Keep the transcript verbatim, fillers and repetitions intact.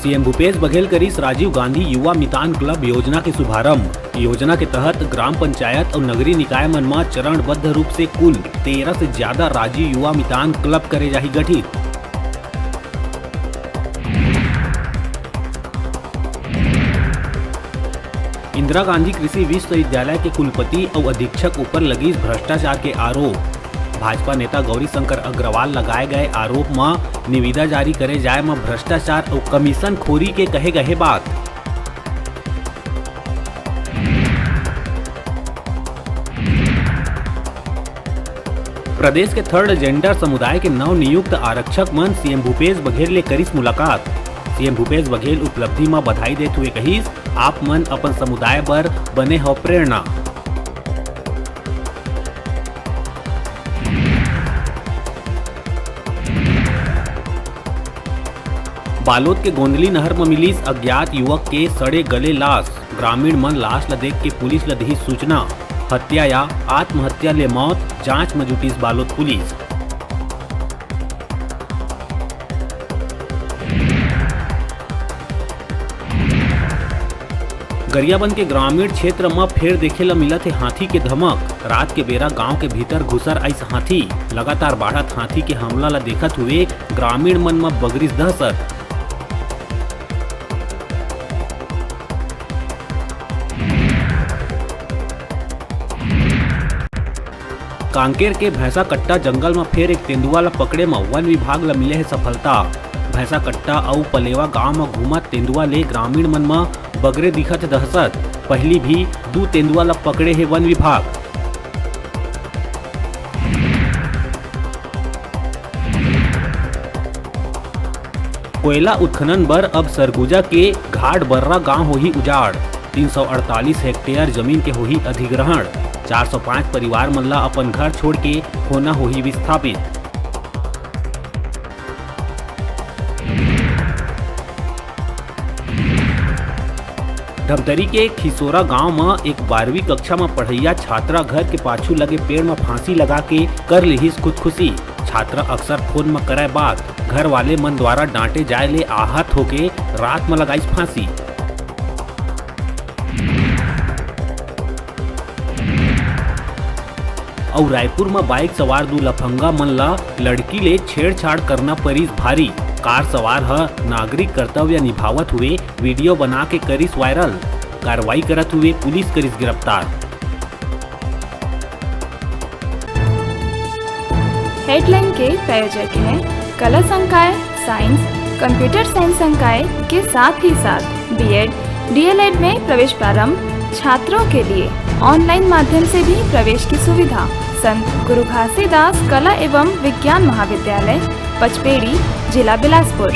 CM Bhupesh Baghel करिस राजीव गांधी युवा मितान क्लब योजना के शुभारंभ। योजना के तहत ग्राम पंचायत अउ नगरीय निकाय मन म चरणबद्ध रूप से कुल तेरह से ज्यादा राजीव युवा मितान क्लब करे जाही गठित। इंदिरा गांधी कृषि विश्वविद्यालय के कुलपति अउ अधीक्षक ऊपर लगिस भ्रष्टाचार के आरोप। भाजपा नेता गौरी शंकर अग्रवाल लगाए गए आरोप म निविदा जारी करे जाए म भ्रष्टाचार अउ कमीशन खोरी के कहे गए बात। प्रदेश के थर्ड जेंडर समुदाय के नव नियुक्त आरक्षक मन सीएम भूपेश बघेल ले करिस मुलाकात। सीएम भूपेश बघेल उपलब्धि म बधाई देत हुए कहिस, "आप मन अपन समुदाय बर बने हो प्रेरणा।" बालोद के गोंदली नहर म मिलिस अज्ञात युवक के सड़े गले लाश। ग्रामीण मन लाश ल देख के पुलिस ल दिही सूचना। हत्या या आत्महत्या ले मौत, जांच म जुटिस बालोद पुलिस। गरियाबंद के ग्रामीण क्षेत्र म फेर देखे ल मिलत हे हाथी के धमक। रात के बेरा गांव के भीतर घुसर आइस हाथी। लगातार बाढ़त हाथी के हमला ल देखत हुए ग्रामीण मन म बगरिस दहशत। कांकेर के भैंसाकट्टा जंगल म फेर एक तेंदुआ ल पकड़े म वन विभाग ल मिले हे सफलता। भैंसाकट्टा अउ पलेवा गांव म घूमत तेंदुआ ले ग्रामीण मन म बगरे दिखत हे दहशत। पहिली भी दू तेंदुआ ल पकड़े हे वन विभाग। कोयला उत्खनन बर अब सरगुजा के घाट बर्रा गांव होही उजाड़। तीन सौ अड़तालीस हेक्टेयर जमीन के होही अधिग्रहण। चार सौ पाँच परिवार मन ला अपन घर छोड़ के होना होही विस्थापित। धमतरी के खिसोरा गांव म एक बारहवीं कक्षा म पढ़इया छात्रा घर के पाछू लगे पेड़ म फांसी लगा के कर लिहिस खुदकुशी। छात्रा अक्सर फोन म करय बात। घर वाले मन द्वारा डांटे जाय ले आहत होके रात म लगाइस फांसी। अउ रायपुर म बाइक सवार दू लफंगा मन ल लड़की ले छेड़छाड़ करना परिस भारी। कार सवार ह नागरिक कर्तव्य निभावत हुए वीडियो बना के करिस वायरल। कार्रवाई करत हुए पुलिस करिस गिरफ्तार। हेडलाइन के प्रायोजक हैं कला संकाय, साइंस, कंप्यूटर साइंस संकाय के साथ ही साथ बीएड, डीएलएड में प्रवेश प्रारंभ। छात्रों के लिए ऑनलाइन माध्यम से भी प्रवेश की सुविधा। संत गुरु घासीदास कला एवं विज्ञान महाविद्यालय, पचपेड़ी, जिला बिलासपुर।